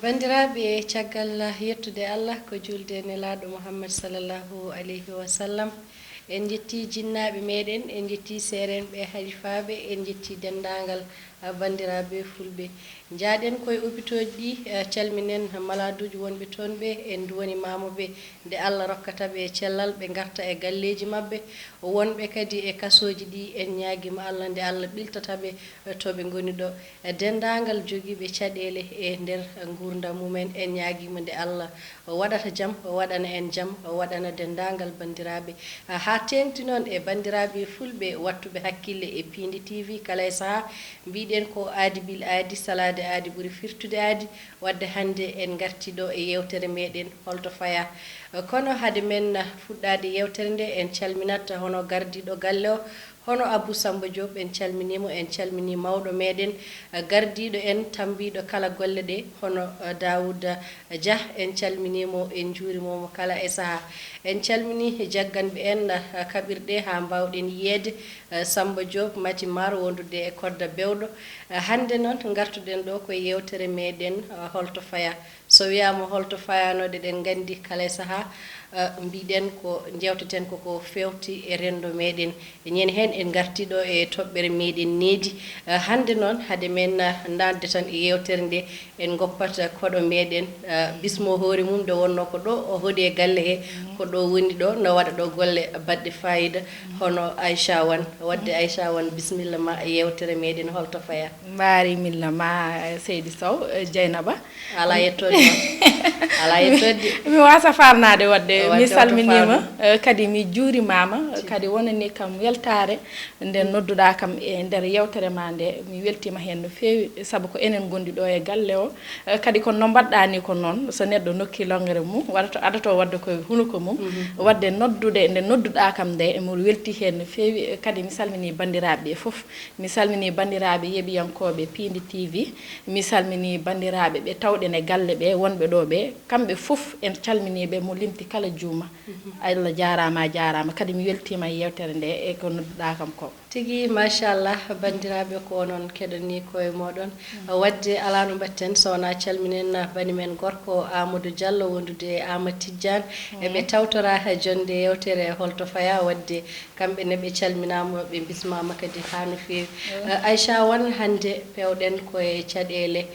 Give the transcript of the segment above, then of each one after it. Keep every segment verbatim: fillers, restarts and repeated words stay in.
Banndiraaɓe, caggal yettude Allah ko juulde e Nelaaɗo Muhammad sallallahu alayhi wa sallam, en njettii jinnaaɓe meeɗen, en njettii seereenɓe halifaaɓe, en njettii denndaangal, ah, banndiraaɓe fulɓe. Njaaɗen koye opitooji ɗi, ah, calminen malaaduuji wonɓe toon ɓe, en nduwanimaama ɓe nde Allah rokkata ɓe cellal, ɓe ngarta e galleeji maɓɓe. Wonɓe kadi e kasooji ɗi, en ñaagiima Allah nde Allah ɓiltata ɓe to ɓe ngoni ɗo. E denndaangal jogiiɓe caɗeele e nder nguurndam mumen, en ñaagiima nde Allah waɗata jam, waɗana en jam, waɗana denndaangal banndiraaɓe. Haa teeŋti noon e banndiraaɓe fulɓe waɗtuɓe hakkille e Piindi T V kala e sahaa, mbiɗen ko aadi bil aadi, salaade aadi ɓuri firtude aadi, waɗde hannde en ngartii ɗo e yeewtere meeɗen Holto Fayaa. Kono hade men fuɗɗaade yeewtere nde, en calminat hono gardiiɗo galle o, hono Abou Samba Diop, en calminii mo, en calminii mawɗo meeɗen, eh, gardiiɗo en, tammbiiɗo kala golle ɗe, hono, eh, Daouda Dia, en calminii mo, en njuuriima mo kala e sahaa. En calminii jagganɓe en, eh, kaɓirɗe haa mbaawɗen yiyeede, eh, Samba Diop, Mati Maar, wondude e Kodda Bewɗo. Eh, hannde noon, ngartuɗen ɗo ko yeewtere meeɗen, eh, Holto Fayaa. So wiyaama holto fayaanoo, eɗen nganndi kala e sahaa, eh, mbiɗen ko njeewteten ko ko feewti e renndo meeɗen. Ñande heen en ngartii ɗo e toɓɓere meeɗen needi. Eh, hannde noon, hade men, eh, naatde tan e yeewtere nde, en ngoppat koɗo meeɗen, eh, bismo hoore mum nde wonnoo ko ɗo o hoɗi e galle he, ko ɗo woni ɗo, no waɗa ɗo golle baɗɗe faayiida, hono Aïcha Wane. Waɗde Aïcha Wane, bisimilla ma e yeewtere meeɗen holto fayaa. Mbaari milla ma, eh, Seydi Sow, eh, Dieynaba. Alaa yettoode ma. Alaa yettoode. Mi waasa farnaade waɗde. Waɗde mi salminiima, eh, kadi mi juurimaama, kadi wonani kam weltaare nde nodduɗaa kam e nder yeewtere ma nde. Mi weltiima heen no feewi, sabu ko enen ngondi ɗo e galle o. Eh, kadi ko no mbaɗɗaa ni ko noon, so neɗɗo nokki longere mum, waɗata, adato waɗde koye hunuko mum, waɗde noddude nde nodduɗaa kam nde, emo welti heen no feewi. Eh, kadi mi salminii banndiraaɓe ɓe fof. Mi salminii banndiraaɓe yeɓiyankooɓe Piindi T V. Mi salminii banndiraaɓe ɓe tawɗen e galle ɓe, wonɓe ɗo ɓe. Kamɓe fof en calminii ɓe, mo limti kala juuma. Allah jaaraama, a jaaraama. Kadi mi weltiima e yeewtere nde e ko nodduɗaa kam ko. Tigi, machallah, banndiraaɓe, ko onon keɗanii koye mooɗon. Waɗde alaa no mbaɗten so wonaa calminen bani men gorko Amadou Diallo, wondude e Amadou Tidiane. Eɓe tawtora jonnde yeewtere holto fayaa, waɗde kamɓe ne ɓe calminaama, ɓe mbismaama kadi haa no feewi. Eh, Aïcha Wane, hannde pewɗen koye caɗeele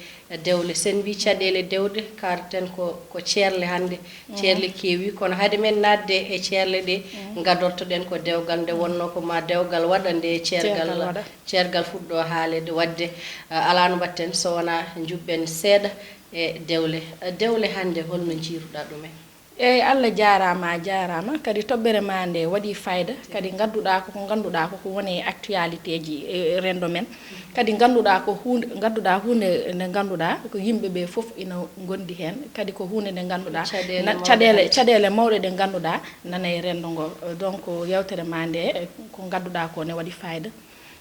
dewle. So en mbii caɗeele dewle, kaalten ko, ko ceerle hannde. Ceerle keewi, kono hade men naatde e ceerle ɗe, ngadortoɗen ko dewgal nde wonnoo ko ma dewgal waɗa nde ceergal, ceergal fuɗɗo haaleede. Waɗde, eh, alaa no mbaɗten so wonaa njuɓɓen seeɗa e dewle. Eh, dewle hannde, holno njiiruɗaa ɗum en? Eeyi, Allah jaaraama, a jaaraama. Kadi toɓɓere ma nde waɗi fayda. Kadi ngannduɗaa ko, ko ngannduɗaa ko, ko woni e actualité ji, e, e renndo men. Kadi ngannduɗaa ko huunde, ngannduɗaa huunde nde ngannduɗaa ko yimɓe ɓe fof ina ngondi heen. Kadi ko huunde nde ngannduɗaa caɗeele na-, mawɗe caɗeele, hannde. Caɗeele mawɗe ɗe ngannduɗaa nana e renndo ngo. Donc, yeewtere ma nde, ko ngannduɗaa ko ne waɗi fayda.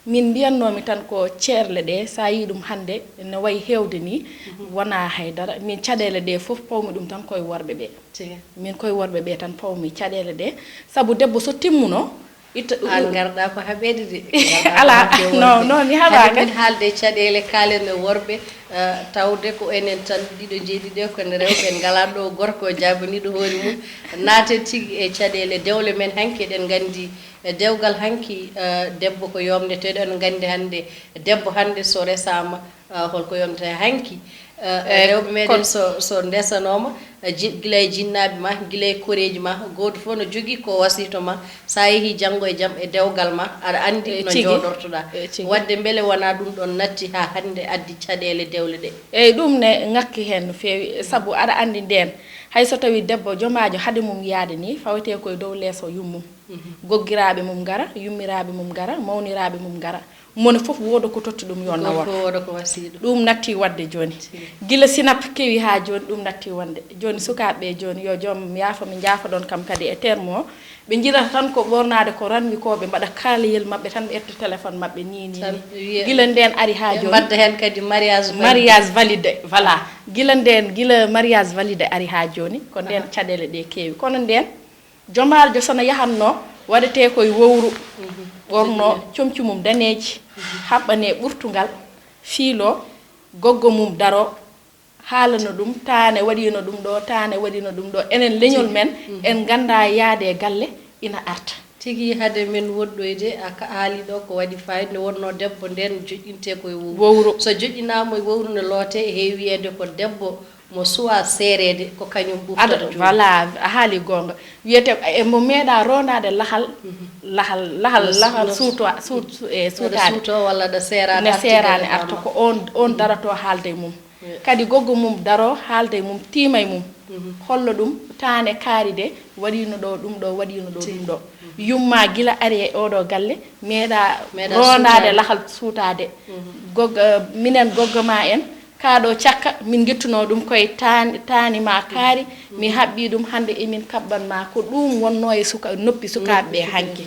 Min mbiyatnoomi tan ko ceerle ɗe, so a yii ɗum hannde, no wayi heewde ni, wonaa hay dara. Min caɗeele ɗe fof pawmi ɗum tan koye worɓe ɓe. Tigi. Min koye worɓe ɓe tan pawmi caɗeele ɗe. Sabu debbo so timmuno, itta ɗum. Aan ngarɗaa ko haɓeede de. Alaa, non, non, mi haɓaaka. Hade min haalde caɗeele, kaalen e worɓe, eh, tawde ko enen tan ɗiɗo njeeɗi ɗe, kono rewɓe en ngalaa ɗo, gorko o jaabaniiɗo hoore mum. Naaten tigi e caɗeele dewle men hanki, eɗen nganndi e dewgal hanki, eh, debbo ko yomndeteeɗo. Eɗen nganndi hannde, debbo hannde so resaama, eh, holko yomnata hanki? Eh, eh, rewɓe meeɗen so, so ndesanooma, eh, ji-, gila e jinnaaɓe ma, gila e koreeji ma, gooto fof no jogii ko wasiyto ma. So a yehii janngo e jam e dewgal ma, aɗa anndi no njooɗortoɗaa. Eh, tigi. Waɗde mbele wonaa ɗum ɗon natti haa hannde addi caɗeele dewle ɗe? Eeyi, ɗum ne ŋakki heen no feewi, sabu aɗa anndi ndeen, hay so tawii debbo jomaajo hade mum yahde ni, fawetee koye dow leeso yummum. Goggiraaɓe mum ngara, yummiraaɓe mum ngara, mawniraaɓe mum ngara. Mone fof wooda ko totti ɗum yo nawa. Gooto fof wooda ko wasiyɗo. Ɗum natti waɗde jooni. Tigi. Gila sinap kewi haa jooni, ɗum natti wonde. Jooni sukaaɓe ɓe jooni, yo joom yaafo mi njaafoɗon kam kadi e terme o. Ɓe njirata tan ko ɓoornaade ko ranwi ko, ɓe mbaɗa kaaleyel maɓɓe tan, ɓe ƴetta téléphone maɓɓe ni, ni, tan ni. Wiya gila ndeen ari haa jooni. Ɓe mbaɗda heen kadi mariage validé. Mariage validé, voilà. Gila ndeen, gila mariage validé ari haa jooni, ko ndeen caɗeele ɗe keewi. Kono ndeen, jomaajo so no yahatnoo, waɗetee ko e wowru. Mhm. ɓorno comci mum daneeji, haɓɓane ɓurtungal, fiilo, goggo mum daro, haalano ɗum, taane waɗino ɗum ɗo, taane waɗino ɗum ɗo. Enen leñol men, en ngannda yaade e galle, ina arta. Tigi, hade men woɗɗoyde, a ka-, haali ɗo ko waɗi fayida, nde wonno debbo nden joƴƴinte koye wowru. Wowru. So joƴƴinaama e wowru, ne loote, e heewi wiyeede ko debbo mo suwaa seereede, ko kañum ɓurtata. Ada, jooni. Voilà, a haali goonga. Wiyete, e mo meeɗa rondaade lahal, lahal, lahal, no, lahal no, suuto, suut-, su-, e, aɗa suutaade. Suuto walla aɗa seeraade, ne artirde seeraani, hoore arta ma. Ko on, on darato haalda e mum. Kadi goggo mum daro, haalda e mum, tiima e mum. Hollo ɗum, taane kaari de, waɗino ɗo, ɗum ɗo, waɗino ɗo, ɗum ɗo. Yumma gila ari e oɗo galle, meeɗa, meeɗa rondaade suutaade. Lahal suutaade. Goggo, minen goggo ma en, kaa ɗo cakka, min ngettunoo ɗum koye taani, taani ma kaari, mi haɓɓii ɗum, hannde emin kaɓɓan ma. Ko ɗum wonnoo e suka-, noppi sukaaɓe ɓe hanki.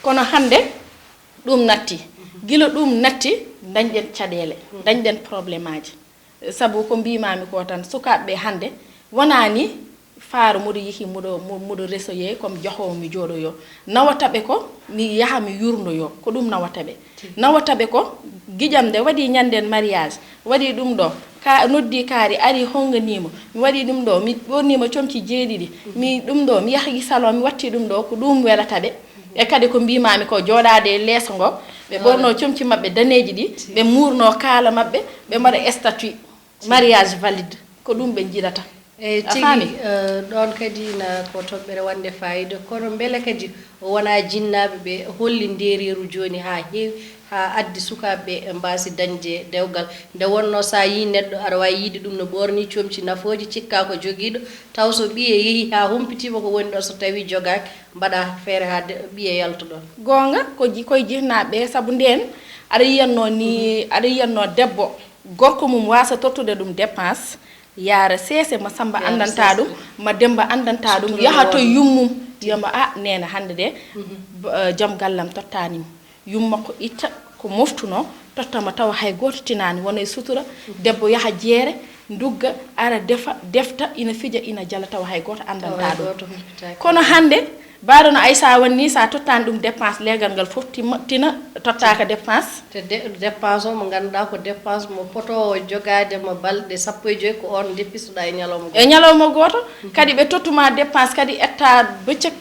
Kono hannde, ɗum natti. Gila ɗum natti, dañɗen caɗeele, dañɗen problémaaji. Sabu ko mbiimaami ko tan, sukaaɓe ɓe hannde, wonaa ni faaro muɗo yehi, muɗo, mu-, muɗo resoyee, comme jahoowo mi jooɗoyoo. Nawata ɓe ko mi yaha mi yurndoyoo, ko ɗum nawata ɓe. Nawata ɓe ko giƴam nde waɗi ñannden mariage, waɗi ɗum ɗo, ka noddi kaari, ari honganiima, mi waɗi ɗum ɗo, mi ɓorniima comci jeeɗiɗi, mi ɗum ɗo, mi yahi salon, mi watti ɗum ɗo, ko ɗum welata ɓe. E kadi ko mbiimaami ko jooɗaade e leeso ngo, ɓe ɓorno comci maɓɓe daneeji ɗi, ɓe muurno kaala maɓɓe, ɓe mbaɗa statut mariage valide, ko ɗum ɓe njiɗata. Eyi, a tigi, faami? Eh, ɗoon kadi na ko toɓɓere wonde faayiida, kono mbele kadi o wonaa jinnaaɓe ɓe holli ndeereeru jooni haa heewi, haa addi sukaaɓe ɓe mbaasi dañde dewgal. Nde wonnoo so a yii neɗɗo, aɗa waawi yiide ɗum no ɓoornii comci nafooji, cikkaa ko jogiiɗo, taw so ɓiye yehi haa humpitiima ko woni ɗoon, so tawii jogaaki, mbaɗa feere haa de-, ɓiye yalta ɗoon. Goonga, ko ji-, koye jinnaaɓe ɓe, sabu ndeen aɗa yiyatnoo ni, aɗa yiyatnoo debbo, gorko mum waasa tottude ɗum dépense, yaara seese, ma Samba anndantaa ɗum, ma Demba anndantaa ɗum, yaha to yummum, wiyamo, "A, neene, hannde de, b-, eh, joom gallam tottaani mo." Yumma ko itta ko moftunoo, tottama tawa hay gooto tinaani, wona e sutura. Debbo yaha jeere, ndugga, ara defa, defta, ina fija, ina jala, tawa hay gooto anndantaa ɗum. Kono hannde, mbaɗono Aïssa won ni, so a tottaani ɗum dépense, leegal ngal fof tima-, tina tottaaka dépense. Te de-, dépense o mo ngannduɗaa ko dépense mo potoowo jogaade ma balɗe sappo e joy, ko on nde pistoɗaa e ñalawma gooto. E ñalawma gooto, kadi ɓe tottuma dépense kadi etta bëccëg,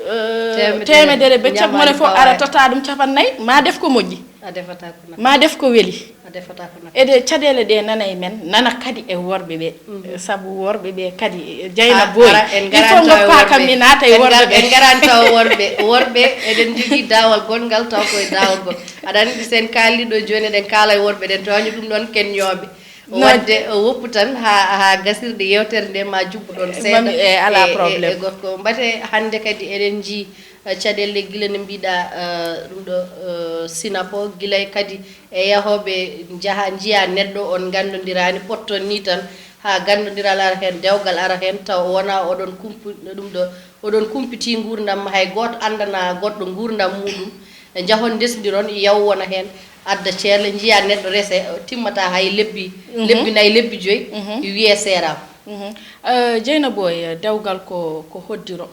eh, teemedere, teemedere bëccëg, ñamaali mone fof ara totta ɗum capannayyi, ma def ko moƴƴi. A defata ko nafata. Ma def ko weli. A defata ko nafata. Ede caɗeele ɗe nana e men, nana kadi e worɓe ɓe. Sabu worɓe ɓe kadi, Jeyna Boy, il faut ngoppa kam mi naata e worɓe ɓe. En ngaran tawa worɓe. Worɓe, eɗen njogii daawal gonngal taw koye daawal gol. Aɗa anndi sen kaali ɗo jooni, eɗen kaala e worɓe, eɗen tooña ɗum ɗoon ken ñooɓe. Waɗde, o woppu tan haa, haa gasirɗe yeewtere nde ma jubbo ɗoon seeɗa. Mami, e, alaa problème. E, e gorko. Mbate hannde kadi eɗen njii, eh, caɗeele gila no mbiɗa, eh, ɗum ɗo, eh, Sinapo, gila kadi e yahooɓe njaha njiya neɗɗo on nganndondiraani, potton ni tan haa ganndondiral ara heen, dewgal ara heen, taw wonaa oɗon kumpu-, ɗum ɗo, oɗon kumpiti nguurndam, hay gooto anndana goɗɗo nguurndam muɗum. Njahon ndesndiron, yaw wona heen, adda ceerle, njiya neɗɗo rese, timmata hay lebbi, lebbi nayi, lebbi joyi, wiye seeraama. Eh, Jeyna Boy, dewgal ko, ko hoddiro.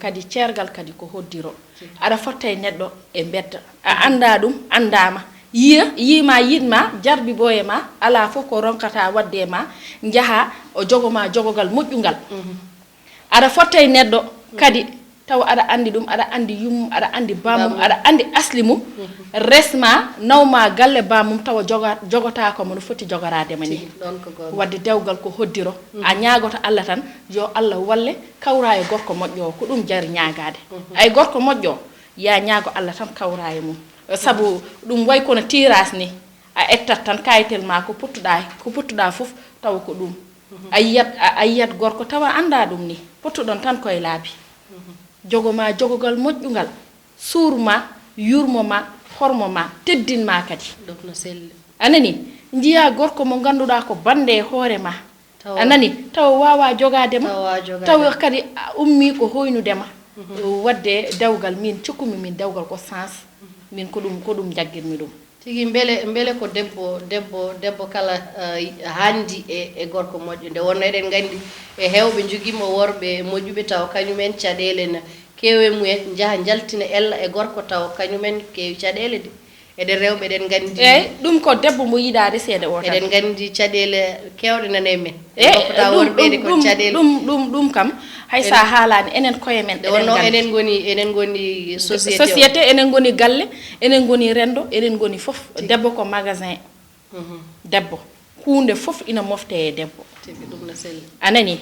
Kadi ceergal kadi ko hoddiro. Aɗa fotta e neɗɗo e mbedda. A anndaa ɗum, anndaama. Yiya, yiima, yiɗma, jarbi boye ma, alaa fof ko ronkata waɗde e ma, njaha, o jogo ma jogogal moƴƴungal. Aɗa fotta e neɗɗo kadi, taw aɗa anndi ɗum, aɗa anndi yummum, aɗa anndi bammum, aɗa anndi asli mum, resma, nawma galle bammum, tawa joga-, jogotaako mo no foti jogoraade ma ni. Tigi, ɗoon ko goonga. Waɗde dewgal ko hoddiro. A ñaagoto Allah tan, yo Allah walle, kawra e gorko moƴƴo o, ko ɗum jari ñaagaade. Ay gorko moƴƴo o, ya ñaago Allah tan kawra e mum. Sabu ɗum way kono tiras ni, a ettat tan kayitel ma ko pottuɗa, ko pottuɗa fof tawa ko ɗum. A yiyat, a, a yiyat gorko tawa annda ɗum ni, pottuɗon tan koye laabi. Jogo ma jogogal moƴƴungal, suur ma, yurmo ma, hormo ma, teddin ma kadi. Ɗum no selli. A nani? Njiya gorko mo ngannduɗaa ko bannde e hoore ma. Tawa. A nani? Tawa waawa jogaade ma. Tawa waawa jogaade. Tawa kadi a ummii ko hoynude ma. Waɗde dewgal, min cokkumi min dewgal ko sens. Min ko ɗum, ko ɗum njaggirmi ɗum. Tigi, mbele, mbele ko debbo, debbo, debbo kala, eh, haandi e, e gorko moƴƴo? Nde wonno eɗen nganndi e heewɓe njogiima worɓe moƴƴuɓe tawa kañumen caɗeele na Ƴeewe mumen, njaha njaltina ella e gorko tawa kañumen keewi caɗeele de. Eɗen rewɓe eɗen nganndi. Eyi, ɗum ko debbo mo yiɗaa reseede o tan. Eɗen nganndi caɗeele keewɗe nana e men. Eyi, ɗum ɗum ɗum ɗum ɗum kam hay so a haalaani enen koye men. Nde wonnoo enen ngoni enen ngoni société. Société, enen ngoni galle, enen ngoni renndo, enen ngoni fof. Debbo ko magasin. Debbo, huunde fof ina moftee e debbo. Tigi ɗum no selli. A nanii?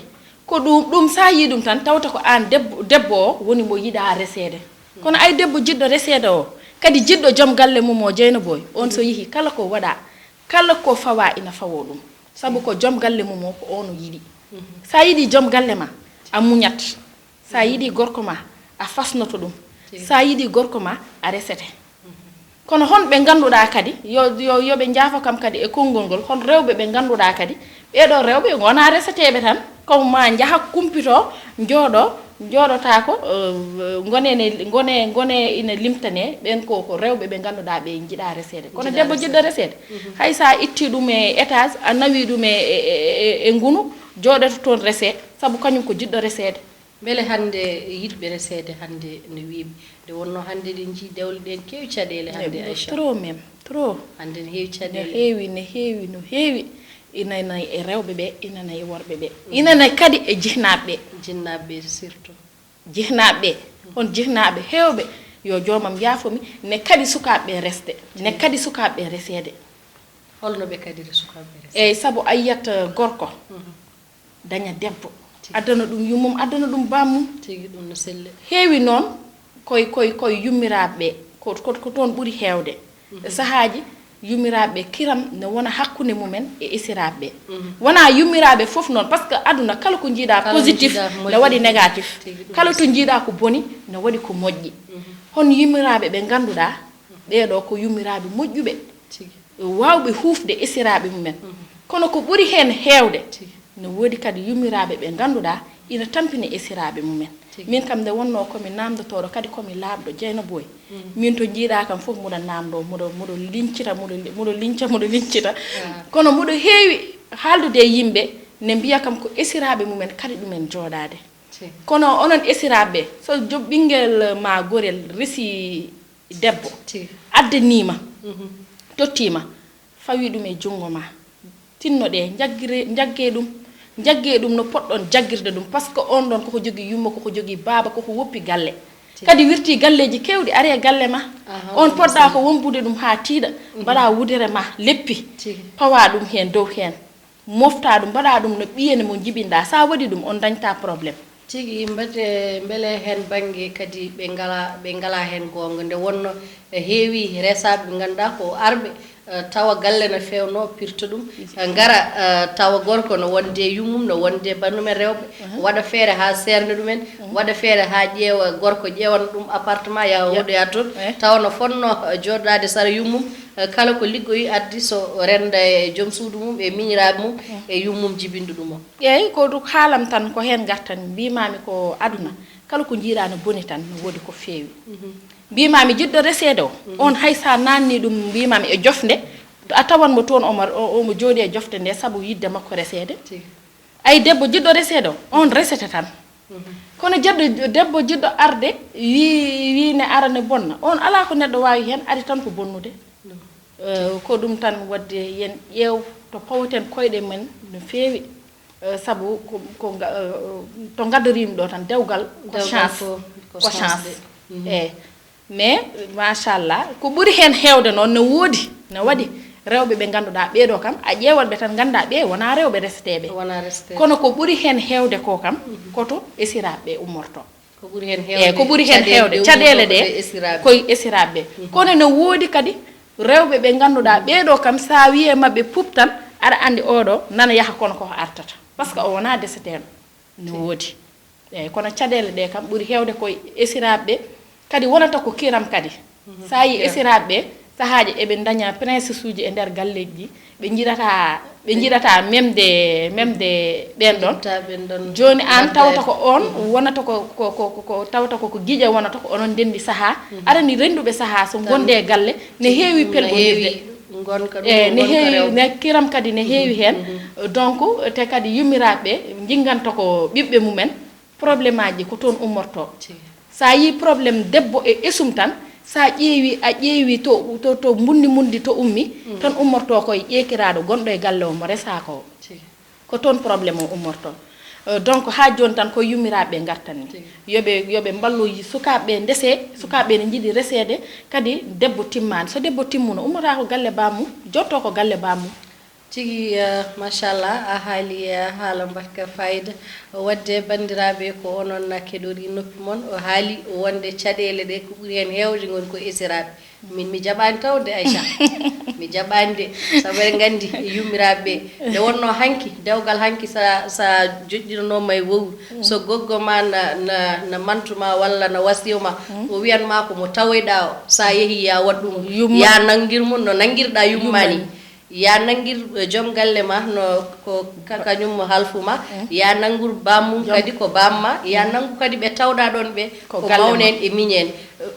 Ko ɗum ɗum so a yii ɗum tan tawta ko aan debbo debbo o woni mo yiɗaa reseede. Kono ay debbo jiɗɗo reseede o kadi jiɗɗo joom galle mum o, Jeynabooy, oon so yehii kala ko waɗaa, kala ko fawaa ina fawoo ɗum. Sabu ko joom galle mum o ko oon o yiɗi. So a yiɗii joom galle ma, a muñat. So a yiɗii gorko ma, a fasnoto ɗum. So a yiɗii gorko ma, a resete. Kono honɓe ngannduɗaa kadi yo yo yo ɓe njaafo kam kadi e konngol ngol, hol rewɓe ɓe ngannduɗaa kadi ɓeeɗoo rewɓe ngonaa reseteeɓe tan, ko ma njaha kumpitoo, njooɗoo, njooɗotaako, ngonee ne ngonee ngonee ina limtanee ɓeen ko ko rewɓe ɓe ngannduɗaa ɓe njiɗaa reseede. Kono debbo jiɗɗo reseede, hay so a ittii ɗum e étage, a nawii ɗum e e e e ngunu, jooɗoto toon resee, sabu kañum ko jiɗɗo reseede. Mbele hannde yiɗɓe reseede hannde no wiimi nde wonnoo hannde eɗen njii dewle ɗeen keewi caɗeele hannde Aïcha. Trop même trop. Hannde no heewi caɗeele. No heewi no heewi no heewi. Ina nay e rewɓe ɓe, ina nay e worɓe ɓe, ina nay kadi e jihnaaɓe ɓe. Jinnaaɓe ɓe surtout. Jihnaaɓe ɓe, on jihnaaɓe heewɓe, yo joomam yaafo mi, ne kadi sukaaɓe ɓe resde, ne kadi sukaaɓe ɓe reseede. Holno ɓe kadi sukaaɓe ɓe resde? Eeyi, sabu a yiyat gorko. Daña debbo, addana ɗum yummum, addana ɗum bammum. Tigi ɗum no selli. Heewi noon koye koye koye yummiraaɓe ɓe, ko ko ko toon ɓuri heewde. Sahaaji yummiraaɓe ɓe kiram ne wona hakkunde mumen e esiraaɓe ɓe. Wonaa yummiraaɓe fof noon, parce que aduna kala ko njiiɗaa positif ne waɗi négatif. Kala to njiiɗaa ko boni ne waɗi ko moƴƴi. Hon yummiraaɓe ɓe ngannduɗaa ɓeeɗoo ko yummiraaɓe moƴƴuɓe. Waawɓe huufde esiraaɓe mumen. Kono ko ɓuri heen heewde no woodi kadi yummiraaɓe ɓe ngannduɗaa ina tampini esiraaɓe mumen. Min kam nde wonnoo ko mi naamndotooɗo kadi ko mi laaɓɗo Jeynabooy. Min to njiiɗaa kam fof mboɗo naamndoo, mboɗo mboɗo liñcita, mboɗo mboɗo liñca, mboɗo liñcita. Kono mboɗo heewi haaldude e yimɓe ne mbiya kam ko esiraaɓe mumen kaɗi ɗumen jooɗaade. Kono onon esiraaɓe ɓe, so joom ɓinngel maa gorel resi debbo addaniima, tottiima, fawii ɗum e junngo ma, tinno ɗe, njaggire, njaggee ɗum, njaggee ɗum no potɗon jaggirde ɗum, parce que oon ɗoon koko jogii yumma, koko jogii baaba, koko woppi galle. Kadi wirtii galleeji keewɗi, ari e galle ma. On poɗɗaa ko wombude ɗum haa tiiɗa, mbaɗaa wudere ma leppi, pawaa ɗum heen, dow heen. Moftaa ɗum, mbaɗaa ɗum no ɓiyene mo njibinɗaa. So a waɗii ɗum, on ndañtaa problème. Tigi, mbete, mbele heen bannge kadi ɓe ngalaa, ɓe ngalaa heen goonga. Nde wonnoo heewii resaaɓe ɓe ngannduɗaa ko arɓe, eh, tawa galle no feewnoo, pirta ɗum, eh, ngara, eh, tawa gorko no wonde e yummum, no wonde e banndum en rewɓe, waɗa feere haa seernda ɗum en, waɗa feere haa ƴeewa, gorko ƴeewana ɗum appartement, yaha hoɗoya toon, tawa no fotnoo, eh, jooɗodaade sara yummum, eh, kala ko liggoyi addi so rennda e joom suudu mum, e miñiraaɓe mum, e yummum jibinɗo ɗum o. Eeyi, ko ɗum haalam tan, ko heen ngartan, mbiimaami ko aduna, kala ko njiiɗaa no boni tan, no woodi ko feewi. Mbiimaami jiɗɗo reseede o, oon hay so a naatnii ɗum, mbiimaami e jofnde, a tawan mo toon omo, o- omo jooɗii e jofte nde sabu yiɗde makko reseede. Tigi. Ay debbo jiɗɗo reseede o, oon resete tan. Kono jeɗɗo debbo jiɗɗo arde, wii, wii ne ara ne bonna, oon alaa ko neɗɗo waawi heen, ari tan ko bonnude. Eh, ko ɗum tan waɗde yen ƴeew to pawoten koyɗe men no feewi. Eh, sabu ko, ko nga- eh, to ngaddorii mi ɗo tan, dewgal ko chance. Ko chance. Eeyi. Mais, machallah, ko ɓuri heen heewde noon, no woodi, no waɗi rewɓe ɓe ngannduɗaa ɓee ɗoo kam, a ƴeewat ɓe tan, nganndaa ɓee wonaa rewɓe reseteeɓe. Wonaa reseteeɓe. Kono ko ɓuri heen heewde ko kam, ko to esiraaɓe ɓe ummortoo. Ko ɓuri heen heewde. Eeyi, ko ɓuri heen heewde. Caɗeele ɗe, koye esiraaɓe ɓe. Kono no woodi kadi rewɓe ɓe ngannduɗaa ɓee ɗoo kam, so a wiyii maɓɓe pup tan, aɗa anndi oo ɗoo nana yaha kono koko artata. Parce que o wonaa deseteeɗo. No woodi. Eeyi, kono caɗeele ɗe kam ɓuri heewde koye esiraaɓe ɓe, kadi wonata ko kiram kadi. So a yii esiraaɓe ɓe, sahaaji eɓe ndaña princesse uji e nder galleeji ɗi, ɓe njiɗata, ɓe njiɗata memde, memde ɓeen ɗoon. Jooni aan tawata ko oon wonata ko, ko, ko, ko, ko tawata ko, ko giƴa wonata ko onon ndenndi sahaa. Aɗa anndi rennduɓe sahaa so ngonde e galle, ne heewi pelgondirde. Ngonka ɗum, e, ne heewi, ne kiram kadi ne heewi heen. Donc, te kadi yummiraaɓe ɓe njigganta ko ɓiɓɓe mumen, problème aji ko toon ummortoo. So a yii problème debbo e esum tan, so a ƴeewi, a ƴeewi to, to, to mbundi mbundi to ummi, tan ummorto koye ƴeekiraaɗo gonɗo e galle o mo resaa ko. Ko toon problème o ummorto. Euh, donc haa jooni tan ko yummiraaɓe ɓe ngartan ni. Yo ɓe, yo ɓe mballu sukaaɓe ɓe ndesee, sukaaɓe ɓe ne njiɗi reseede, kadi debbo timmaani. So debbo timmuno, ummata ko galle bammum, jotto ko galle bammum. Tigi, eh, machallah, a haali, eh, haala mbaɗka fayida. Wadde banndiraaɓe, ko onon keɗori noppi mon, o haali wonde caɗeele ɗe ko ɓuri heen heewde ngoni ko esiraaɓe. Min mi jaɓaani tawde, Aïcha. Mi jaɓaani de, sabu eɗen nganndi yummiraaɓe ɓe. Nde wonnoo hanki, dewgal hanki, so a, so a joƴƴinanooma e wowru, so goggo ma na, na, na mantu ma walla na wasiyo ma, o wiyan ma ko mo tawoyɗaa o, so a yehii, yo a waɗ ɗum, yo a nanngir mo no nanngirɗaa yumma ni. Yo a nanngir, eh, joom galle ma no ko ka-, kañum mo halfu ma, yo a nanngur bammum kadi ko bamma, yo a nanngu kadi ɓe tawɗaa ɗoon ɓe ko mawni en e miñi en.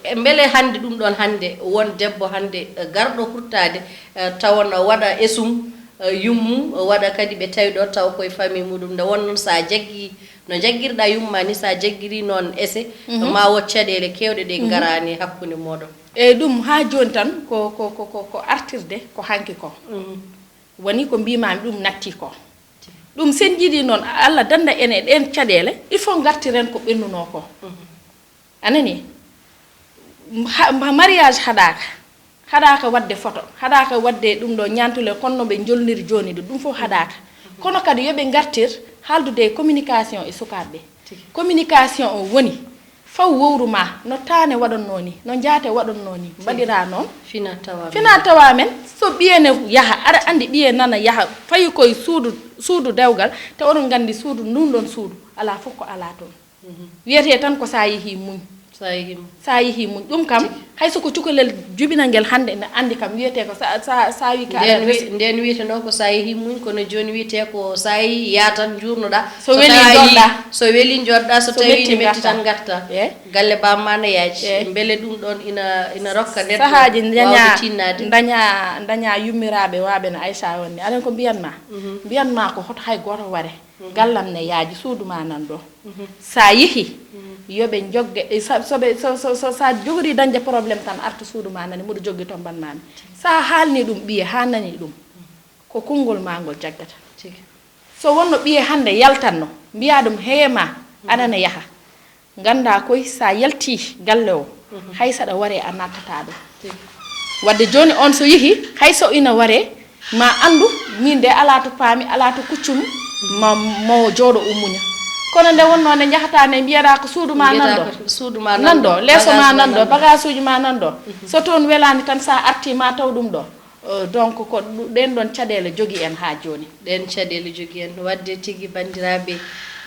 Eh, mbele hannde ɗum ɗoon hannde won debbo hannde, eh, garɗo huuttaade, eh, tawa na waɗa esum, eh, yummum, waɗa kadi ɓe tawi ɗo taw koye famille muɗum, nde won noon so a jaggii no jaggirɗaa yumma ni, so a jaggirii noon ese, ma won caɗeele keewɗe ɗe ngaraani hakkunde mooɗon. Eey, ɗum haa jooni tan ko, ko, ko, ko, ko artirde ko hanki ko. Woni ko mbiimaami ɗum nattii ko. Ɗum so en njiɗii noon Allah dannda en e ɗeen caɗeele, il faut ngartiren ko ɓennunoo ko. A nanii? Ha, ha mariage haɗaaka, haɗaaka waɗde photo, haɗaaka waɗde ɗum ɗo ñaantule kon no ɓe njolniri jooni ɗo, ɗum fof haɗaaka. Kono kadi yo ɓe ngartir haaldude e communication e sukaaɓe ɓe. Communication o woni, faw wowru ma, no taane waɗannoo ni, no njaate waɗannoo ni, mbaɗiraa noon. Fina tawa men. Fina tawa men, so ɓiye ne yaha, aɗa anndi ɓiye nana yaha, fayi koye suudu, suudu dewgal, te oɗon nganndi suudu, ndun ɗon suudu, alaa fof ko alaa toon. Wiyetee tan ko so a yehii muñ. So a yehii muñ. So a yehii muñ. Ɗum kam, hay so ko cukalel jibinangel hannde ene anndi kam, wiyetee ko so a, so a, so a wii ka Ndeen wi-, ndeen wiyetee noon ko so a yehii muñ, kono jooni wiyetee ko so a yehii, yaa tan njuurno-ɗaa. So welii, njooɗo-ɗaa. So welii, njooɗo-ɗaa, so tawii ne metti tan, ngartaa. Eey. Galle baaba ma ne yaaji. Eey. Mbele ɗum ɗoon ina, ina rokka neɗɗo waawde tiinnaade? Sahaaji ndañaa, ndañaa, ndañaa yummiraaɓe waaɓe no Aïcha wonni. Aɗa anndi ko mbiyan ma? Mbiyan ma ko hoto hay gooto ware. Gallam ne yaaji, suudu ma nan ɗo. So a yehii, yo ɓe njogge, e sa-, so ɓe, so, so, so, so a jogorii dañde problème tan, artu suudu ma nani, mboɗo joggi toon mban ma mi. So a haalnii ɗum ɓiye, haa nanii ɗum, ko konngol ma ngol jaggata. Tigi. So wonno ɓiye hannde yaltanno, mbiyaa ɗum, hee ma, aɗa ne yaha. Nganndaa koy, so a yaltii galle o, hay so aɗa waree a nattataa ɗo. Tigi. Wadde jooni on so yehii, hay so ina waree, ma anndu, miin de alaa to paami, alaa to kuccumi, ma, ma o jooɗo o muña. Kono nde wonnoo nde njahataa nde, mbiyataa ko suudu ma nan ɗo. Mbiyataa ko suudu ma nan ɗo, leeso ma nan ɗo, bagaasuuji ma nan ɗo. So toon welaani tan, so a artii ma taw ɗum ɗo. Euh, donc, ko ɗu-, ɗeen ɗoon caɗeele jogii en haa jooni. Ɗeen caɗeele jogii en. Waɗde tigi, banndiraaɓe,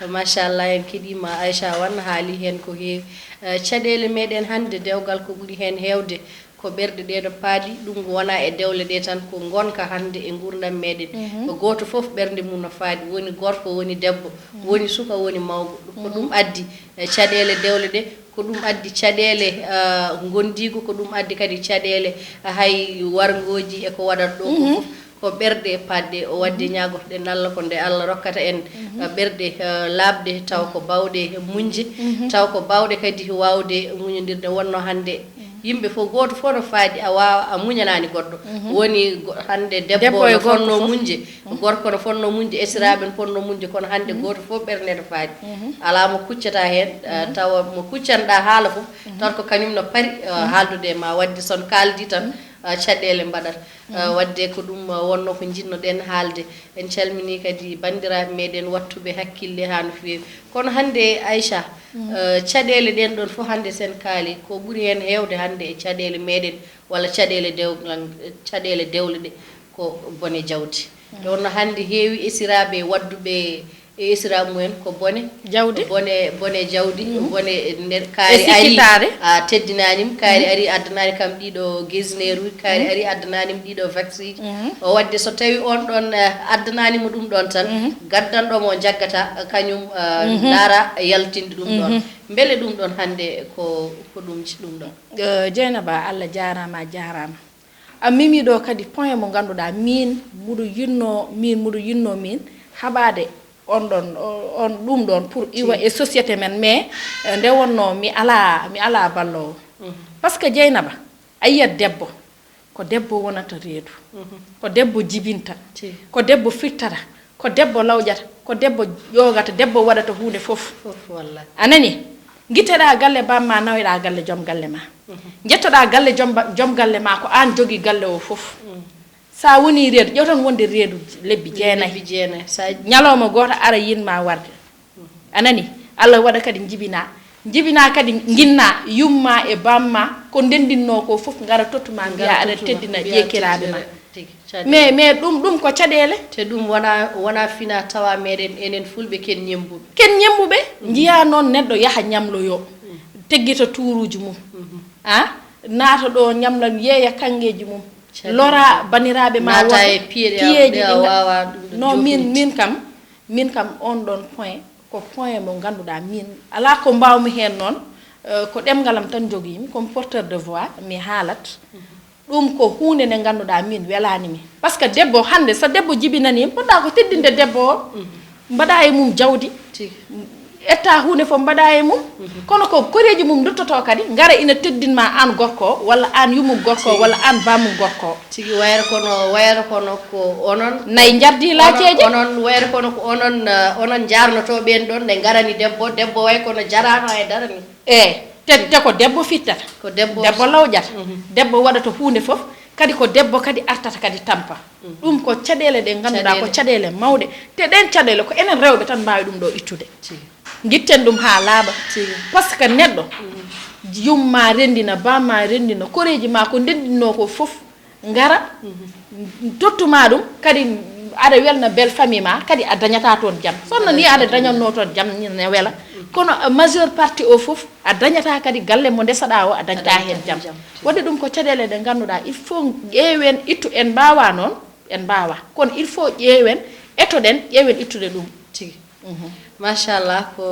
machallah, en keɗiima Aïcha Wane haali heen ko heewi. Euh, caɗeele meɗen hannde, dewgal ko ɓuri heen heewde, ko ɓerɗe ɗe no paaɗi, ɗum wonaa e dewle ɗe tan, ko ngonka hannde e nguurndam meɗen. Ko gooto fof ɓernde mum no faaɗi, woni gorko, woni debbo, woni suka, woni mawɗo. Ko ɗum addi, eh, caɗeele dewle ɗe, ko ɗum addi caɗeele, ah, ngondiigu, ko ɗum addi kadi caɗeele, ah, hay warngooji e ko waɗata ɗo ko fof. Ko ɓerɗe paɗɗe, o waɗde ñaagotoɗen Allah ko nde Allah rokkata en, ah, ɓerɗe, ah, laaɓɗe, taw ko baawɗe muñde, taw ko baawɗe kadi waawde muñondirde. Wonno hannde yimɓe fof, gooto fof no faaɗi, a waawa, a muñanaani goɗɗo. Woni go-, hannde debbo no fotnoo muñde, gorko no fotnoo muñde, esiraaɓe no fotnoo muñde, kono hannde gooto fof ɓernde no faaɗi. Alaa mo kuccata heen, ah, tawa mo kuccanɗaa haala fof, tawa ko kañum no pari, ah, haaldude e ma. Waɗde so on kaaldii tan, ah, caɗeele mbaɗat. Ah, waɗde ko ɗum, ah, wonnoo ko njiɗno-ɗen haalde. En calminii kadi banndiraaɓe meɗen waɗtuɓe hakkille haa no feewi. Kono hannde, Aïcha, eh, caɗeele ɗeen ɗoon fof hannde so en kaalii, ko ɓuri heen heewde hannde e caɗeele meɗen, walla caɗeele dew-, caɗeele dewle ɗe, ko bone jawdi. Nde wonnoo hannde heewi esiraaɓe waɗduɓe e esiraaɓe mumen ko bone. Jawdi? Bone, bone jawdi, bone nder kaari ari, sikkitaare, a teddinaani mo, kaari ari addanaani kam ɗiɗo gesineeruuji, kaari ari addanaani mo ɗiɗo vaksiiji. O waɗde so tawii on ɗon, eh, addanaani mo ɗum ɗon tan, gaddanɗo mo jaggata, eh, kañum, eh, ndaara yaltinde ɗum ɗon. Mbele ɗum ɗon hannde ko, ko ɗum ci-, ɗum ɗon? Eh, Jeynaba, Allah jaaraama, a jaaraama. A memi ɗo kadi point mo ngannduɗaa, miin mbuɗo yiɗno, miin mbuɗo yiɗno miin haɓaade on ɗon, o- on ɗum ɗon pour iwa e société men, mais eh, nde wonno mi ala mi ala ballowo. Parce que Jeynaba, a yiyat debbo, ko debbo wonata reedu, ko debbo jibinta, ko debbo firtata, ko debbo lawƴata, ko debbo ƴoogata, debbo waɗata huunde fof. A nani? Ngitteɗaa galle bamma, naweɗaa galle joom galle ma. Njettoɗaa galle joom ba- joom galle ma, ko aan jogii galle o fof. Sa woni reedu, ƴeew tan wonde reedu lebbi jeenayi. Lebbi jeenayi. Sa ñalawma gooto ara yinma warde. A nani? Allah waɗa kadi njibina. Njibina kadi nginna yumma e bamma, ko ndendinnoo ko fof ngara tottuma, mbiya aɗa teddina jeekiraaɓe ma. Mais mais ɗum ɗum ko caɗeele. Te ɗum wona wona fina tawa meɗen enen fulɓe ken ñembuɓe. Ken ñembuɓe. Njiya noon neɗɗo yaha ñamloyo, teggita tuuruuji mum, a naata ɗo ñamlan, yeeya kanngeeji mum, lora baniraaɓe ma. Naata e piyeeji ɗe a waawaa ɗum. No min min kam min kam on ɗon point ko point mo ngannduɗaa min alaa ko mbaawmi heen noon. Ko ɗemngal am tan njogiimi, comme porteur de voix mi haalat. Ɗum ko huunde nde ngannduɗaa min welaani mi. Parce que debbo hannde, so debbo jibinanii, poɗɗaa ko teddinde debbo o, mbaɗa e mum jawdi, etta huunde fof mbaɗa e mum. Kono ko koreeji mum nduttotoo kadi ngara ina teddin ma aan gorko o, walla aan yummum gorko o, walla aan bammum gorko o. Tigi wayata kono wayata kono ko onon. Nayi njardi laaceeje. Onon wayata kono ko onon, onon njarnotoo ɓeen ɗoon nde ngarani debbo, debbo way kono jaraano hay dara ni. Eey, te te ko debbo fittata, ko debbo debbo lawƴata, debbo waɗata huunde fof, kadi ko debbo kadi artata kadi tampa. Ɗum ko caɗeele ɗe ngannduɗaa ko caɗeele mawɗe. Te ɗeen caɗeele ko enen rewɓe tan mbaawi ɗum ɗo ittude. Ngitten ɗum haa laaɓa. Parce que neɗɗo yumma renndina, bamma renndina, koreeji ma ko ndenndinno ko fof ngara tottuma ɗum, kadi aɗa welna belle famille ma, kadi a dañata toon jam. Sonno ni aɗa dañatno toon jam ne wela, kono majeure partie o fof a dañata kadi galle mo ndesaɗa o a dañta heen jam. Waɗi ɗum ko caɗeele ɗe ngannduɗaa il faut ƴeewen ittu, en mbaawa noon, en mbaawa, kono il faut ƴeewen, etoɗen, ƴeewen ittude ɗum. Tigi. Machallah, ko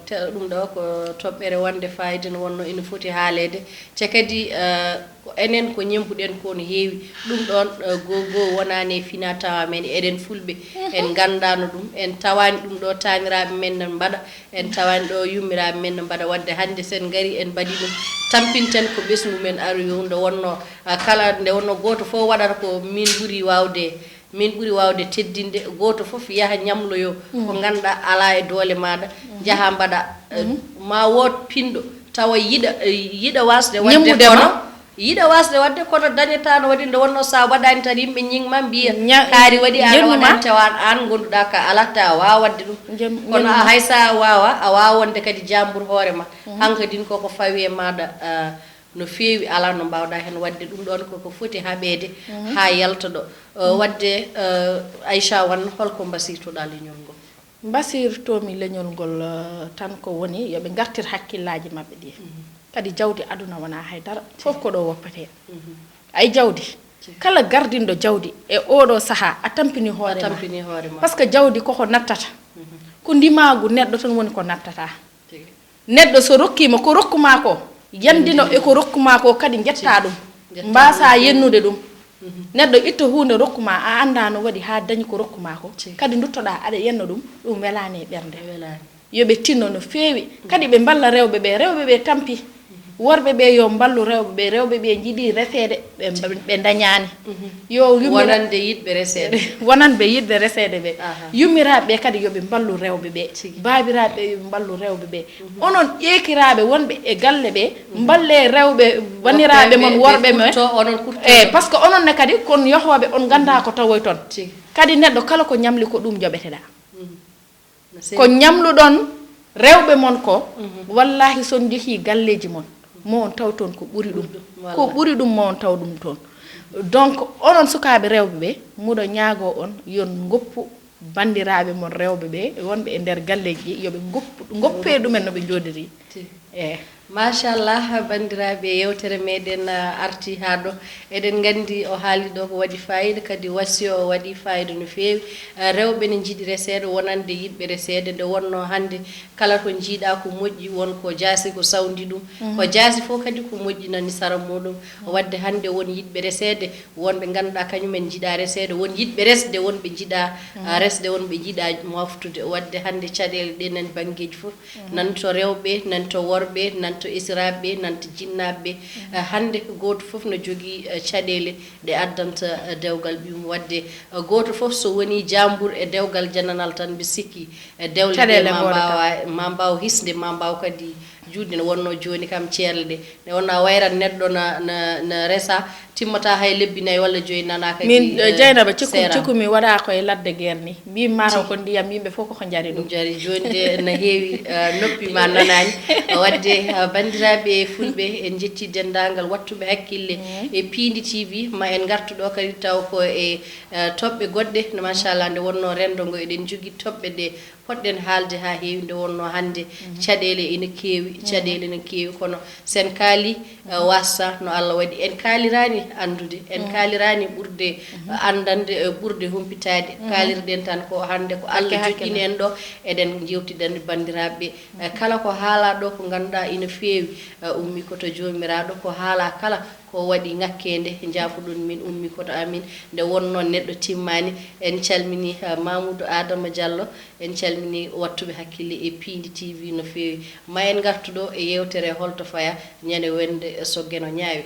te- ɗum ɗo ko toɓɓere wonde fayida no wonno ina foti haaleede. Te kadi eh, ko enen ko ñembuɗen ko no heewi. Ɗum ɗoon eh, goo goo wonaani e fina tawa men eɗen fulɓe. En nganndaano ɗum, en tawaani ɗum ɗo taaniraaɓe men no mbaɗa, en tawaani ɗo yummiraaɓe men no mbaɗa. Waɗde hannde sen ngari en mbaɗi ɗum, tampinten ko ɓesngu men aroyowu nde wonno ah, kala nde wonno gooto fof waɗata ko min ɓuri waawde. Min ɓuri waawde teddinde gooto fof yaha ñamloyo ko ngannduɗaa alaa e doole maaɗa, njaha mbaɗa. Ma wood pinɗo tawa yiɗa yiɗa waasde waɗde kono yiɗa waasde waɗde kono dañataa no waɗi nde wonnoo so a waɗaani tan yimɓe ñiŋ ma mbiya kaari waɗi aɗa waɗani tawa aan ngonnduɗaa ka alaa ta a waawa waɗde ɗum. Kono a hay so a waawa a waawa wonde kadi jaambur hoore ma. Hankadin koko fawi e maaɗa. No feewi alaa no mbaawɗaa heen waɗde ɗum ɗoon koko foti haɓeede haa yalta ɗo. Waɗde Aicha Wan, holko mbasiytoɗaa leñol ngol? Mbasiytoomi leñol ngol tan ko woni yo ɓe ngartir hakkillaaji maɓɓe ɗi. Kadi jawdi aduna wonaa hay dara, fof ko ɗo woppetee. Ay jawdi, kala gardinɗo jawdi e ooɗo sahaa a tampini hoore ma. Parce que jawdi koko nattata, ko ndimaagu neɗɗo tan woni ko nattata. Neɗɗo so rokkiima ko rokku maa ko, yanndino e ko rokku maa ko kadi njettaa ɗum, mbaasaa yennude ɗum. Neɗɗo itta huunde rokku maa, a anndaa no waɗi haa dañi ko rokku maa ko, kadi nduttoɗaa aɗa yenna ɗum, ɗum welaani e ɓernde. Yo ɓe tinno no feewi, kadi ɓe mballa rewɓe ɓee, rewɓe ɓee tampi. Worɓe ɓee yo mballu rewɓe ɓee, rewɓe ɓee njiɗii reseede, ɓe mba- ɓe ndañaani. Yo yummira- Wonande yiɗɓe reseede. Wonande yiɗɓe reseede ɓee. Aha. Yummiraaɓe ɓee kadi yo ɓe mballu rewɓe ɓee. Tigi. Baabiraaɓe ɓee yo ɓe mballu rewɓe ɓee. Onon ƴeekiraaɓe wonɓe e galle ɓee, mballee rewɓe, baniraaɓe mon worɓe ɓee. Kurto, onon kurto. Eey, par ce que onon ne kadi kon yohooɓe, on nganndaa ko tawoyton. Tigi. Kadi neɗɗo kala ko ñamli ko ɗum joɓeteɗaa. Ko ñamluɗon rewɓe mon ko, wallaahi so on njehii galleeji mon, mo on taw toon ko ɓuri ɗum, ko ɓuri ɗum mo on taw ɗum toon. Donc onon sukaaɓe rewɓe ɓee, muɗo ñaagoo on yo on ngoppu banndiraaɓe mon rewɓe ɓee wonɓe e nder galleeji ɗi, yo ɓe ngoppu ngoppee ɗumen no ɓe njooɗiri. Eey. Machallah, banndiraaɓe, yewtere meɗen, ah, arti haa ɗo. Eɗen nganndi o haali ɗo ko waɗi fayida, kadi wasiya o waɗi fayida no feewi. Ah, rewɓe ne njiɗi reseede wonande yiɗɓe reseede, nde wonnoo hannde kala ko njiiɗaa ko moƴƴi, won ko jaasi ko sawndi ɗum. Ko jaasi fof kadi ko moƴƴi nani sara muɗum. Waɗde hannde won yiɗɓe reseede, won ɓe ngannduɗaa kañum en njiɗaa reseede, won yiɗɓe resde, won ɓe njiɗaa, ah, resde, won ɓe njiɗaa moftude. Waɗde hannde caɗeele ɗe nani banngeeji fof. Nan to rewɓe, nan to worɓe, nan to esiraaɓe, nan to jinnaaɓe. Eh, hannde gooto fof no jogii, eh, caɗeele ɗe addanta, eh, dewgal ɓiyum. Waɗde, eh, gooto fof so wonii jaambur e dewgal jananal tan, mbi sikki, eh, dewle ɗe Caɗeele ma ngoodata. Mbaawa, ma mbaaw hisde, ma mbaaw kadi juutde. Ne wonnoo jooni kam ceerle ɗe. Ne wonnoo a wayrat neɗɗo na, na, na resa, timmata hay lebbi nayi walla joyi nanaaka Min, ki, eh, eh, Dieynaba, cikku, seeraama. Cikkumi waɗa ko e ladde guerre ni. Mbi mataw ko ndiyam, yimɓe fof koko njari ɗum. Njari jooni de na heewi, eh, noppi ma nanaani. Waɗde, eh, banndiraaɓe fulɓe, en njetti denndaangal wattuɓe hakkille e Piindi T V. Ma en ngartu ɗo kadi taw ko e, eh, toɓɓe goɗɗe. No machallah, nde wonnoo renndo ngo eɗen njogii toɓɓe ɗe poɗɗen haalde haa heewi, nde wonnoo hannde caɗeele ene keewi, caɗeele ene keewi, kono sen kaali, eh, wasta no Allah waɗi. En kaaliraani anndude, en kaaliraani ɓurde, eh, anndande, eh, ɓurde humpitaade. Kaalirɗen tan ko hannde ko Allah Hakke, hakke joƴƴini en ɗo, eɗen njewtidani banndiraaɓe. Eh, kala ko haalaa ɗo ko ngannduɗaa ina feewi, eh, ummii ko to Joomiraaɗo, ko haalaa kala ko waɗi ŋakkeende, njaafoɗon min, ummii ko to amin. Nde wonnoo neɗɗo timmaani, en calminii, eh, Mamoudou Adama Diallo, en calminii wattuɓe hakkille e Piindi T V no feewi. Ma en ngartu ɗo e yewtere Holto Faya, ñande wende so geno ñaawi.